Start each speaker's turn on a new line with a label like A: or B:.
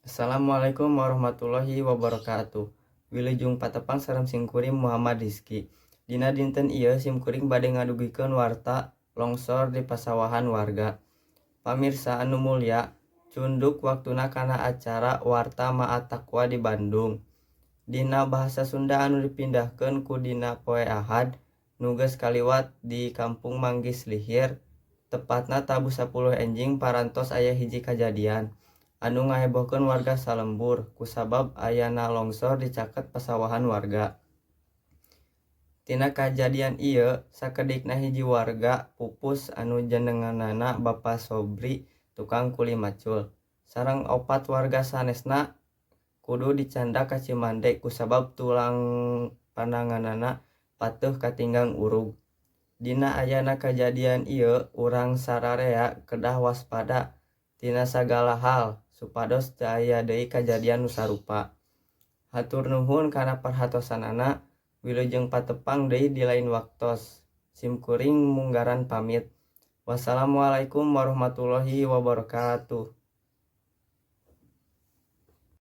A: Assalamualaikum warahmatullahi wabarakatuh. Wilujeng patepang sareng simkuring Muhammad Rizky. Dina dinten ieu simkuring bade ngadugikeun warta longsor di pasawahan warga. Pamirsa anu mulya, cunduk waktuna kana acara Warta Ma'at Taqwa di Bandung. Dina bahasa Sunda anu dipindahkeun ku dina poe Ahad nu geus kaliwat di Kampung Manggis Lihir, tepatna tabuh 10 enjing parantos aya hiji kajadian anu ngahebohkeun warga salembur kusabab ayana longsor di caket pasawahan warga. Tina kajadian ieu sakedikna hiji warga pupus anu jenenganana Bapa Sobri, tukang kuli macul, sareng opat warga sanesna kudu dicandak ka Cimande kusabab tulang pananganna pateuh katinggang urug. Dina ayana kajadian ieu urang sararea kedah waspada tina sagala hal supados teu aya deui kajadian nu sarupa. Hatur nuhun kana perhatosanana, wilujeng patepang deui di lain waktos. Simkuring munggaran pamit. Wassalamualaikum warahmatullahi wabarakatuh.